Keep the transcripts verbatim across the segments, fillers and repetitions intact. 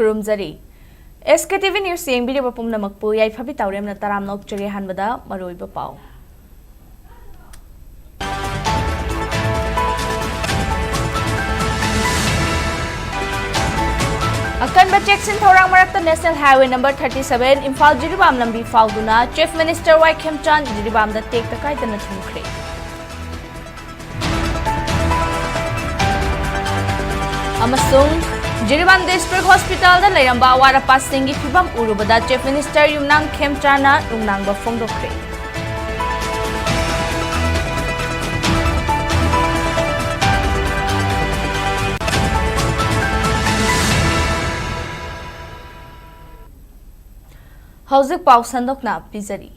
ꯈꯨꯔꯨꯝꯖꯔꯤ꯫ ꯑꯦꯁ ꯀꯦ T V News ꯌꯦꯡꯕꯤꯔꯤꯕ ꯄꯨꯝꯅꯃꯛꯄꯨ ꯌꯥꯏꯐꯕꯤ ꯇꯥꯎꯔꯦꯝꯅ ꯇꯔꯥꯝꯅ ꯑꯣꯛꯆꯔꯤ꯫ ꯑꯍꯥꯟꯕꯗ ꯃꯔꯨꯑꯣꯏꯕ ꯄꯥꯎ꯫ ꯑꯀꯟꯕ ꯆꯦꯛꯁꯤꯟ ꯊꯧꯔꯥꯡ ꯃꯔꯛꯇ National Highway number thirty seven Imphal Jiribam ꯂꯝꯕꯤ ꯐꯥꯎꯗꯨꯅ Chief Minister ꯋꯥꯏ ꯈꯦꯝꯆꯥꯟ ꯖꯤꯔꯤꯕꯥꯝꯗ ꯇꯦꯛꯇ ꯀꯥꯏꯗꯅ ꯊꯨꯡꯈ꯭ꯔꯦ꯫ ꯑꯃꯁꯨꯡ ꯖꯤꯔꯤꯕꯥꯝ District Hospitalꯗ ꯂꯩꯔꯝꯕ ꯑꯋꯥꯠ ꯑꯄꯥꯁꯤꯡꯒꯤ ꯐꯤꯕꯝ ꯎꯔꯨꯕꯗ Chief Minister ꯌꯨꯝꯅꯥꯝ ꯈꯦꯝꯆꯥꯟꯅ ꯅꯨꯡꯅꯥꯡꯕ ꯐꯣꯡꯗꯣꯛꯈ꯭ꯔꯦ꯫ ꯍꯧꯖꯤꯛ ꯄꯥꯎ ꯁꯟꯗꯣꯛꯅ ꯄꯤꯖꯔꯤ꯫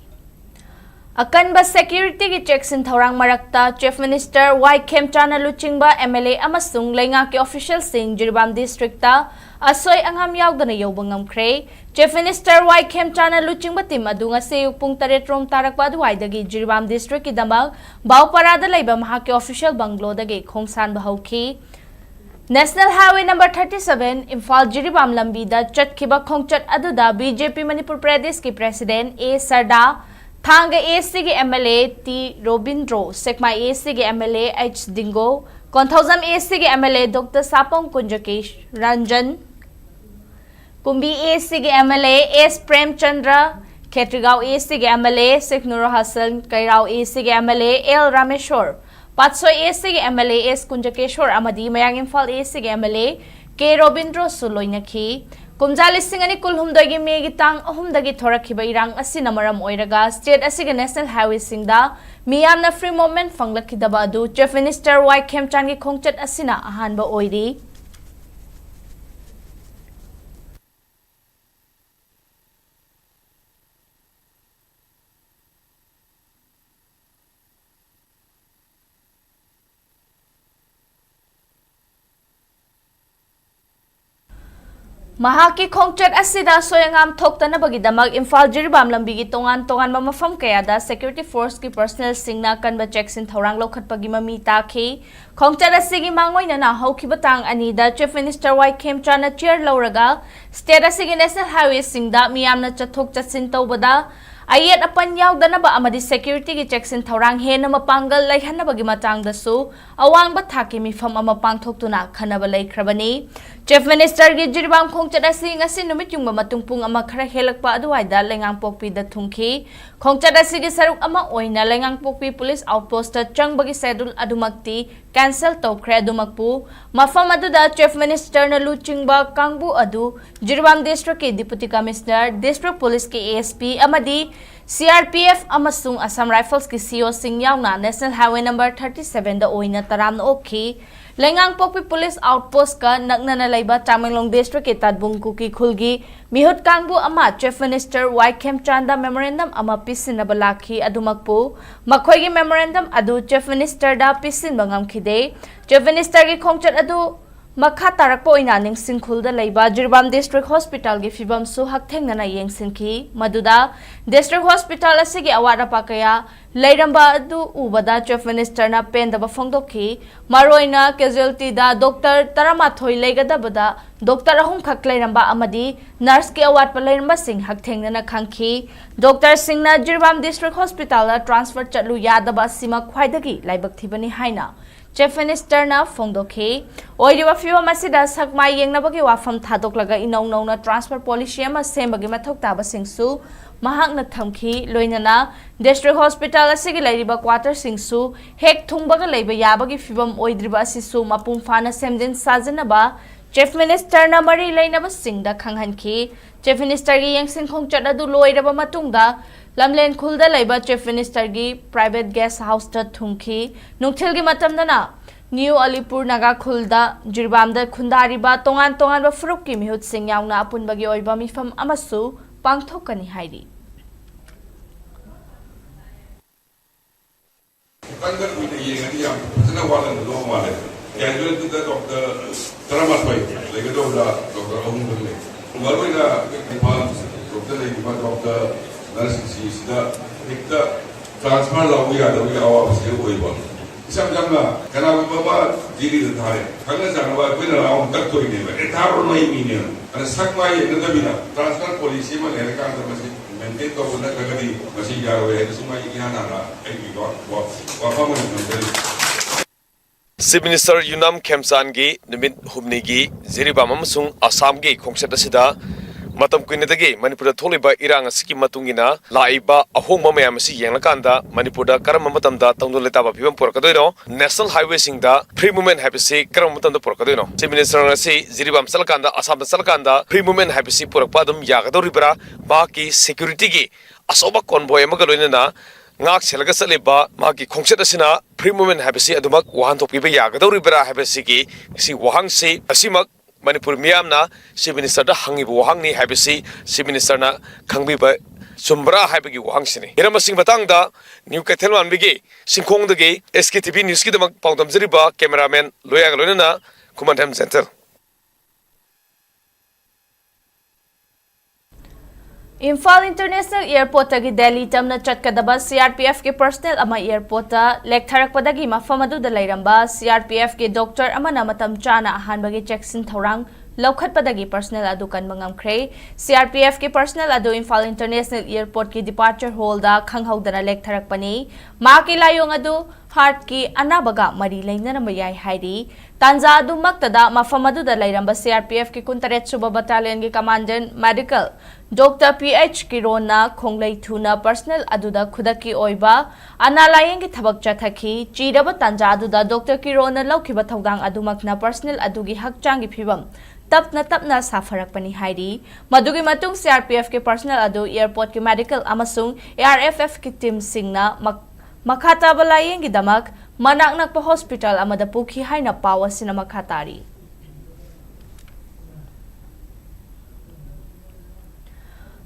ꯑꯀꯟꯕ securityꯒꯤ ꯆꯦꯛꯁꯤꯟ ꯊꯧꯔꯥꯡ ꯃꯔꯛꯇ Chief Minister ꯋꯥꯏ ꯈꯦꯝꯆꯥꯟꯅ ꯂꯨꯆꯤꯡꯕ M L A ꯑꯃꯁꯨꯡ ꯂꯩꯉꯥꯛꯀꯤ officialꯁꯤꯡ ꯖꯤꯔꯤꯕꯥꯝ districtꯇ ꯑꯁꯣꯏ ꯑꯉꯥꯝ ꯌꯥꯎꯗꯅ ꯌꯧꯕ ꯉꯝꯈ꯭ꯔꯦ꯫ Chief Minister ꯋꯥꯏ ꯈꯦꯝꯆꯥꯟꯅ ꯂꯨꯆꯤꯡꯕ team ꯑꯗꯨ ꯉꯁꯤ ꯑꯌꯨꯛ ꯄꯨꯡ ꯇꯔꯦꯠ ꯔꯣꯝ ꯇꯥꯔꯛꯄ ꯑꯗꯨꯋꯥꯏꯗꯒꯤ ꯖꯤꯔꯤꯕꯥꯝ districtꯀꯤꯗꯃꯛ ꯕꯥꯎꯄꯥꯔꯥꯗ ꯂꯩꯕ ꯃꯍꯥꯛꯀꯤ official bungalowꯗꯒꯤ ꯈꯣꯡꯁꯥꯟꯕ ꯍꯧꯈꯤ꯫ National Highway number thirty seven Imphal Jiribam ꯂꯝꯕꯤꯗ ꯆꯠꯈꯤꯕ ꯈꯣꯡꯆꯠ ꯑꯗꯨꯗ B J P ꯃꯅꯤꯄꯨꯔ ꯄ꯭ꯔꯗꯦꯁꯀꯤ president A ꯁꯔꯗꯥ, ꯊꯥꯡꯒ A Cꯒꯤ M L A T Robindro, Sekmai A Cꯒꯤ M L A H ꯗꯤꯡꯒꯣ, Konthoujam A Cꯒꯤ M L A Doctor ꯁꯥꯄꯝ ꯀꯨꯟꯖꯀꯦꯁ Ranjan, ꯀꯨꯝꯕꯤ A Cꯒꯤ M L A S Premchandra, Khetrigao A Cꯒꯤ M L A ꯁꯤꯈꯅꯨꯔ Hasan, ꯀꯩꯔꯥꯎ A Cꯒꯤ M L A L Rameshwor, Patsoi A Cꯒꯤ M L A S ꯀꯨꯟꯖꯀꯦꯁꯣꯔ ꯑꯃꯗꯤ ꯃꯌꯥꯡ Imphal A Cꯒꯤ M L A K ꯔꯣꯕꯤꯟꯗ꯭ꯔꯣꯁꯨ ꯂꯣꯏꯅꯈꯤ꯫ ꯀꯨꯝꯖꯥ ꯂꯤꯁꯤꯡ ꯑꯅꯤ ꯀꯨꯟꯍꯨꯝꯗꯣꯏꯒꯤ Mayꯒꯤ ꯇꯥꯡ ꯑꯍꯨꯝꯗꯒꯤ ꯊꯣꯔꯛꯈꯤꯕ ꯏꯔꯥꯡ ꯑꯁꯤꯅ ꯃꯔꯝ ꯑꯣꯏꯔꯒ state ꯑꯁꯤꯒꯤ national highwayꯁꯤꯡꯗ ꯃꯤꯌꯥꯝꯅ free movement ꯐꯪꯂꯛꯈꯤꯗꯕ ꯑꯗꯨ Chief Minister ꯋꯥꯏ ꯈꯦꯝꯆꯥꯟꯒꯤ ꯈꯣꯡꯆꯠ ꯑꯁꯤꯅ ꯑꯍꯥꯟꯕ ꯑꯣꯏꯔꯤ꯫ ꯃꯍꯥꯛꯀꯤ ꯈꯣꯡꯆꯠ ꯑꯁꯤꯗ ꯑꯁꯣꯏ ꯑꯉꯥꯝ ꯊꯣꯛꯇꯅꯕꯒꯤꯗꯃꯛ ꯏꯝꯐꯥꯜ ꯖꯤꯔꯤꯕꯥꯝ ꯂꯝꯕꯤꯒꯤ ꯇꯣꯉꯥꯟ ꯇꯣꯉꯥꯟꯕ ꯃꯐꯝ ꯀꯌꯥꯗ security forceꯀꯤ personnelꯁꯤꯡꯅ ꯀꯟꯕ ꯆꯦꯛꯁꯤꯟ ꯊꯧꯔꯥꯡ ꯂꯧꯈꯠꯄꯒꯤ ꯃꯃꯤ ꯇꯥꯈꯤ꯫ ꯈꯣꯡꯆꯠ ꯑꯁꯤꯒꯤ ꯃꯥꯡꯑꯣꯏꯅꯅ ꯍꯧꯈꯤꯕ ꯇꯥꯡ ꯑꯅꯤꯗ Chief Minister ꯋꯥꯏ ꯈꯦꯝꯆꯥꯟꯅ chair ꯂꯧꯔꯒ state ꯑꯁꯤꯒꯤ national highwayꯁꯤꯡꯗ ꯃꯤꯌꯥꯝꯅ ꯆꯠꯊꯣꯛ ꯆꯠꯁꯤꯟ ꯇꯧꯕꯗ ꯑꯌꯦꯠ ꯑꯄꯟ ꯌꯥꯎꯗꯅꯕ ꯑꯃꯗꯤ securityꯒꯤ ꯆꯦꯛꯁꯤꯟ ꯊꯧꯔꯥꯡ ꯍꯦꯟꯅ ꯃꯄꯥꯡꯒꯜ ꯂꯩꯍꯟꯅꯕꯒꯤ ꯃꯇꯥꯡꯗꯁꯨ ꯑꯋꯥꯡꯕ ꯊꯥꯛꯀꯤ ꯃꯤꯐꯝ ꯑꯃ ꯄꯥꯡꯊꯣꯛꯇꯨꯅ ꯈꯟꯅꯕ ꯂꯩꯈ꯭ꯔꯕꯅꯤ꯫ Chief Ministerꯒꯤ ꯖꯤꯔꯤꯕꯥꯝ ꯈꯣꯡꯆꯠ ꯑꯁꯤ ꯉꯁꯤ ꯅꯨꯃꯤꯠ ꯌꯨꯡꯕ ꯃꯇꯨꯡ ꯄꯨꯡ ꯑꯃ ꯈꯔ ꯍꯦꯜꯂꯛꯄ ꯑꯗꯨꯋꯥꯏꯗ ꯂꯩꯉꯥꯡꯄꯣꯛꯄꯤꯗ ꯊꯨꯡꯈꯤ꯫ ꯈꯣꯡꯆꯠ ꯑꯁꯤꯒꯤ ꯁꯔꯨꯛ ꯑꯃ ꯑꯣꯏꯅ ꯂꯩꯉꯥꯡꯄꯣꯛꯄꯤ police outpostꯇ ꯆꯪꯕꯒꯤ schedule ꯑꯗꯨꯃꯛꯇꯤ cancel ꯇꯧꯈ꯭ꯔꯦ꯫ ꯑꯗꯨꯃꯛꯄꯨ ꯃꯐꯝ ꯑꯗꯨꯗ Chief Ministerꯅ ꯂꯨꯆꯤꯡꯕ ꯀꯥꯡꯕꯨ ꯑꯗꯨ Jiribam districtꯀꯤ Deputy Commissioner, district policeꯀꯤ ASP ꯑꯃꯗꯤ CRPF ꯑꯃꯁꯨꯡ Assam Riflesꯀꯤ COꯁꯤꯡ ꯌꯥꯎꯅ National Highway number thirty sevenꯗ ꯑꯣꯏꯅ ꯇꯔꯥꯝꯅ ꯑꯣꯛꯈꯤ꯫ ꯂꯩꯉꯥꯡꯄꯣꯛꯄꯤ police outpostꯀ ꯅꯛꯅꯅ ꯂꯩꯕ ꯇꯃꯦꯡꯂꯣꯡ districtꯀꯤ ꯇꯥꯠꯕꯨꯡ ꯀꯨꯀꯤ ꯈꯨꯜꯒꯤ ꯃꯤꯍꯨꯠ ꯀꯥꯡꯕꯨ ꯑꯃ Chief Minister ꯋꯥꯏ ꯈꯦꯝꯆꯥꯟꯗ memorandum ꯑꯃ ꯄꯤꯁꯤꯟꯅꯕ ꯂꯥꯛꯈꯤ꯫ ꯑꯗꯨꯃꯛꯄꯨ ꯃꯈꯣꯏꯒꯤ memorandum ꯑꯗꯨ Chief Ministerꯗ ꯄꯤꯁꯤꯟꯕ ꯉꯝꯈꯤꯗꯦ꯫ Chief Ministerꯒꯤ ꯈꯣꯡꯆꯠ ꯑꯗꯨ ꯃꯈꯥ ꯇꯥꯔꯛꯄ ꯑꯣꯏꯅ ꯅꯤꯡꯁꯤꯡꯈꯨꯜꯗ ꯂꯩꯕ ꯖꯤꯔꯤꯕꯥꯝ district hospitalꯒꯤ ꯐꯤꯕꯝꯁꯨ ꯍꯛꯊꯦꯡꯅꯅ ꯌꯦꯡꯁꯤꯟꯈꯤ꯫ ꯃꯗꯨꯗ district hospital ꯑꯁꯤꯒꯤ ꯑꯋꯥꯠ ꯑꯄꯥ ꯀꯌꯥ ꯂꯩꯔꯝꯕ ꯑꯗꯨ ꯎꯕꯗ Chief Ministerꯅ ꯄꯦꯟꯗꯕ ꯐꯣꯡꯗꯣꯛꯈꯤ꯫ ꯃꯔꯨꯑꯣꯏꯅ casualtyꯗ doctor ꯇꯔꯥꯃꯥꯊꯣꯏ ꯂꯩꯒꯗꯕꯗ doctor ꯑꯍꯨꯝꯈꯛ ꯂꯩꯔꯝꯕ ꯑꯃꯗꯤ nurseꯀꯤ ꯑꯋꯥꯠꯄ ꯂꯩꯔꯝꯕꯁꯤꯡ ꯍꯛꯊꯦꯡꯅꯅ ꯈꯪꯈꯤ꯫ Doctorꯁꯤꯡꯅ ꯖꯤꯔꯤꯕꯥꯝ district hospitalꯗ transfer ꯆꯠꯂꯨ ꯌꯥꯗꯕ ꯑꯁꯤꯃꯛ ꯈ꯭ꯋꯥꯏꯗꯒꯤ ꯂꯥꯏꯕꯛ ꯊꯤꯕꯅꯤ ꯍꯥꯏꯅ Chief Ministerꯅ ꯐꯣꯡꯗꯣꯛꯈꯤ꯫ ꯑꯣꯏꯔꯤꯕ ꯐꯤꯕꯝ ꯑꯁꯤꯗ ꯁꯛ ꯃꯥꯏ ꯌꯦꯡꯅꯕꯒꯤ ꯋꯥꯐꯝ ꯊꯥꯗꯣꯛꯂꯒ ꯏꯅꯧ ꯅꯧꯅ transfer policy ꯑꯃ ꯁꯦꯝꯕꯒꯤ ꯃꯊꯧ ꯇꯥꯕꯁꯤꯡꯁꯨ ꯃꯍꯥꯛꯅ ꯊꯝꯈꯤ꯫ ꯂꯣꯏꯅꯅ district hospital ꯑꯁꯤꯒꯤ ꯂꯩꯔꯤꯕ quarterꯁꯤꯡꯁꯨ ꯍꯦꯛ ꯊꯨꯡꯕꯒ ꯂꯩꯕ ꯌꯥꯕꯒꯤ ꯐꯤꯕꯝ ꯑꯣꯏꯗ꯭ꯔꯤꯕ ꯑꯁꯤꯁꯨ ꯃꯄꯨꯡ ꯐꯥꯅ ꯁꯦꯝꯖꯤꯟ ꯁꯥꯖꯤꯟꯅꯕ Chief Ministerꯅ ꯃꯔꯤ ꯂꯩꯅꯕꯁꯤꯡꯗ ꯈꯪꯍꯟꯈꯤ꯫ Chief Ministerꯒꯤ ꯌꯦꯡꯁꯤꯟ ꯈꯣꯡꯆꯠ ꯑꯗꯨ ꯂꯣꯏꯔꯕ ꯃꯇꯨꯡꯗ ꯂꯝꯂꯦꯟ ꯈꯨꯜꯗ ꯂꯩꯕ Chief Ministerꯒꯤ private guest houseꯇ ꯊꯨꯡꯈꯤ꯫ ꯅꯨꯡꯊꯤꯜꯒꯤ ꯃꯇꯝꯗꯅ ꯅ꯭ꯌꯨ ꯑꯂꯤꯄꯨꯔ ꯅꯥꯒꯥ ꯈꯨꯜꯗ ꯖꯤꯔꯤꯕꯥꯝꯗ ꯈꯨꯟꯗꯥꯔꯤꯕ ꯇꯣꯉꯥꯟ ꯇꯣꯉꯥꯟꯕ ꯐꯨꯔꯨꯞꯀꯤ ꯃꯤꯍꯨꯠꯁꯤꯡ ꯌꯥꯎꯅ ꯑꯄꯨꯟꯕꯒꯤ ꯑꯣꯏꯕ ꯃꯤꯐꯝ ꯑꯃꯁꯨ ꯄꯥꯡꯊꯣꯛꯀꯅꯤ ꯍꯥꯏꯔꯤ꯫ ꯈꯤꯇꯪꯒ ꯀꯨꯏꯅ ꯌꯦꯡꯉꯗꯤ ꯌꯥꯝ ꯐꯖꯅ ꯋꯥꯠꯍꯟꯒꯗꯧꯕ ꯃꯥꯜꯂꯦ꯫ Casualtyꯗ doctor ꯇꯔꯥꯃꯥꯊꯣꯏ ꯂꯩꯒꯗꯧꯕꯗ doctor ꯑꯍꯨꯝꯈꯛ ꯂꯩ꯫ ꯃꯔꯨꯑꯣꯏꯅ ꯏꯝꯐꯥꯜꯗ ꯂꯩꯔꯤꯕ doctor, nurseꯁꯤꯡꯁꯤꯗ ꯍꯦꯛꯇ transfer ꯂꯧꯕ ꯌꯥꯗꯕꯒꯤ ꯑꯋꯥꯕꯁꯤ ꯑꯣꯏꯕ꯫ ꯏꯁꯝ ꯁꯝꯅ ꯀꯅꯥꯒꯨꯝꯕ ꯑꯃ ꯖꯤꯔꯤꯗ ꯊꯥꯔꯦ, ꯈꯪꯅ ꯆꯥꯟꯅꯕ ꯑꯩꯈꯣꯏꯅ ꯂꯥꯛꯑꯣ ꯇꯛꯇꯣꯏꯅꯦꯕ, ꯑꯦ ꯊꯥꯔꯣ ꯅꯣꯏ ꯃꯤꯅꯦꯅ꯫ ꯑꯗ ꯁꯛ ꯃꯥꯏ ꯌꯦꯡꯅꯗꯕꯤꯗ transfer policy ꯑꯃ ꯂꯩꯔꯀꯥꯟꯗ ꯃꯁꯤ maintain ꯇꯧꯕ ꯅꯠꯇ꯭ꯔꯒꯗꯤ ꯃꯁꯤ ꯌꯥꯔꯣꯏ ꯍꯥꯏꯅ ꯁꯨꯝ ꯑꯩ ꯏꯍꯥꯟ ꯍꯥꯟꯅ ꯑꯩꯒꯤ ꯋꯥ-, ꯋꯥ-, ꯋꯥꯐꯝ ꯑꯣꯏꯅ ꯊꯝꯖꯔꯤ꯫ Chief Minister ꯌꯨꯅꯥꯝ ꯈꯦꯝꯆꯥꯟꯒꯤ ꯅꯨꯃꯤꯠ ꯍꯨꯝꯅꯤꯒꯤ ꯖꯤꯔꯤꯕꯥꯝ ꯑꯃꯁꯨꯡ ꯑꯁꯥꯝꯒꯤ ꯈꯣꯡꯆꯠ ꯑꯁꯤꯗ ꯃꯇꯝ ꯀꯨꯏꯅꯗꯒꯤ ꯃꯅꯤꯄꯨꯔꯗ ꯊꯣꯛꯂꯤꯕ ꯏꯔꯥꯡ ꯑꯁꯤꯒꯤ ꯃꯇꯨꯡ ꯏꯟꯅ ꯂꯥꯛꯏꯕ ꯑꯍꯣꯡꯕ ꯃꯌꯥꯝ ꯑꯁꯤ ꯌꯦꯡꯂꯀꯥꯟꯗ ꯃꯅꯤꯄꯨꯔꯗ ꯀꯔꯝꯕ ꯃꯇꯝꯗ ꯇꯪꯗꯨ ꯂꯩꯇꯥꯕ ꯐꯤꯕꯝ ꯄꯨꯔꯛꯀꯗꯣꯏꯅꯣ? National highwayꯁꯤꯡꯗ free movement ꯍꯥꯏꯕꯁꯤ ꯀꯔꯝꯕ ꯃꯇꯝꯗ ꯄꯨꯔꯛꯀꯗꯣꯏꯅꯣ? Chief Minister ꯉꯁꯤ ꯖꯤꯔꯤꯕꯥꯝ ꯆꯠꯂꯀꯥꯟꯗ, ꯑꯁꯥꯝꯗ ꯆꯠꯂꯀꯥꯟꯗ free movement ꯍꯥꯏꯕꯁꯤ ꯄꯨꯔꯛꯄ ꯑꯗꯨꯝ ꯌꯥꯒꯗꯧꯔꯤꯕ꯭ꯔꯥ? ꯃꯍꯥꯛꯀꯤ securityꯒꯤ ꯑꯆꯧꯕ convoy ꯑꯃꯒ ꯂꯣꯏꯅꯅ ꯉꯥꯛ ꯁꯦꯜꯂꯒ ꯆꯠꯂꯤꯕ ꯃꯍꯥꯛꯀꯤ ꯈꯣꯡꯆꯠ ꯑꯁꯤꯅ free movement ꯍꯥꯏꯕꯁꯤ ꯑꯗꯨꯃꯛ ꯋꯥꯍꯟꯊꯣꯛꯄꯤꯕ ꯌꯥꯒꯗꯧꯔꯤꯕ꯭ꯔꯥ ꯍꯥꯏꯕꯁꯤꯒꯤ ꯁꯤ ꯋꯥꯍꯪꯁꯤ ꯉꯁꯤꯃꯛ ꯃꯅꯤꯄꯨꯔ ꯃꯤꯌꯥꯝꯅ Chief Ministerꯗ ꯍꯪꯉꯤꯕ ꯋꯥꯍꯪꯅꯤ ꯍꯥꯏꯕꯁꯤ Chief Ministerꯅ ꯈꯪꯕꯤꯕ ꯆꯨꯝꯕ꯭ꯔꯥ ꯍꯥꯏꯕꯒꯤ ꯋꯥꯍꯪꯁꯤꯅꯤ꯫ ꯍꯤꯔꯝ ꯑꯁꯤꯒꯤ ꯃꯇꯥꯡꯗ ꯅ꯭ꯌꯨ ꯀꯩꯊꯦꯜ ꯃꯥꯟꯕꯤꯒꯤ ꯁꯤꯡꯈꯣꯡꯗꯒꯤ SKTV Newsꯀꯤꯗꯃꯛ ꯄꯥꯎꯗꯝꯖꯔꯤꯕ cameraman ꯂꯣꯌꯥꯒ ꯂꯣꯏꯅꯅ ꯈꯨꯃꯟꯊꯦꯝ ꯖꯦꯟꯇꯦꯜ꯫ ꯏꯝꯐꯥꯜ International Airportꯇꯒꯤ ꯗꯦꯜꯂꯤ ꯇꯝꯅ ꯆꯠꯀꯗꯕ CRPFꯀꯤ personnel ꯑꯃ airportꯇ ꯂꯦꯛꯊꯔꯛꯄꯗꯒꯤ ꯃꯐꯝ ꯑꯗꯨꯗ ꯂꯩꯔꯝꯕ CRPFꯀꯤ doctor ꯑꯃꯅ ꯃꯇꯝ ꯆꯥꯅ ꯑꯍꯥꯟꯕꯒꯤ ꯆꯦꯛꯁꯤꯟ ꯊꯧꯔꯥꯡ ꯂꯧꯈꯠꯄꯗꯒꯤ personnel ꯑꯗꯨ ꯀꯟꯕ ꯉꯝꯈ꯭ꯔꯦ꯫ CRPFꯀꯤ personnel ꯑꯗꯨ ꯏꯝꯐꯥꯜ International Airportꯀꯤ departure hallꯗ ꯈꯪꯍꯧꯗꯅ ꯂꯦꯛꯊꯔꯛꯄꯅꯤ꯫ ꯃꯍꯥꯛꯀꯤ ꯂꯥꯏꯑꯣꯡ ꯑꯗꯨ heartꯀꯤ ꯑꯅꯥꯕꯒ ꯃꯔꯤ ꯂꯩꯅꯔꯝꯕ ꯌꯥꯏ ꯍꯥꯏꯔꯤ꯫ ꯇꯥꯟꯖꯥ ꯑꯗꯨꯃꯛꯇꯗ ꯃꯐꯝ ꯑꯗꯨꯗ ꯂꯩꯔꯝꯕ CRPFꯀꯤ ꯀꯨꯟꯇꯔꯦꯠ ꯁꯨꯕ battalionꯒꯤ commandant medical doctor P H ꯀꯤꯔꯣꯟꯅ ꯈꯣꯡꯂꯩ ꯊꯨꯅ personnel ꯑꯗꯨꯗ ꯈꯨꯗꯛꯀꯤ ꯑꯣꯏꯕ ꯑꯅꯥ ꯂꯥꯌꯦꯡꯒꯤ ꯊꯕꯛ ꯆꯠꯊꯈꯤ꯫ ꯆꯤꯔꯕ ꯇꯥꯟꯖꯥ ꯑꯗꯨꯗ doctor ꯀꯤꯔꯣꯟꯅ ꯂꯧꯈꯤꯕ ꯊꯧꯗꯥꯡ ꯑꯗꯨꯃꯛꯅ personnel ꯑꯗꯨꯒꯤ ꯍꯛꯆꯥꯡꯒꯤ ꯐꯤꯕꯝ ꯇꯞꯅ ꯇꯞꯅ ꯁꯥꯐꯔꯛꯄꯅꯤ ꯍꯥꯏꯔꯤ꯫ ꯃꯗꯨꯒꯤ ꯃꯇꯨꯡ CRPFꯀꯤ personnel ꯑꯗꯨ airportꯀꯤ medical ꯑꯃꯁꯨꯡ ARFFꯀꯤ teamꯁꯤꯡꯅ ꯃꯛ-, ꯃꯈꯥ ꯇꯥꯕ ꯂꯥꯌꯦꯡꯒꯤꯗꯃꯛ ꯃꯅꯥꯛ ꯅꯛꯄ hospital ꯑꯃꯗ ꯄꯨꯈꯤ ꯍꯥꯏꯅ ꯄꯥꯎ ꯑꯁꯤꯅ ꯃꯈꯥ ꯇꯥꯔꯤ꯫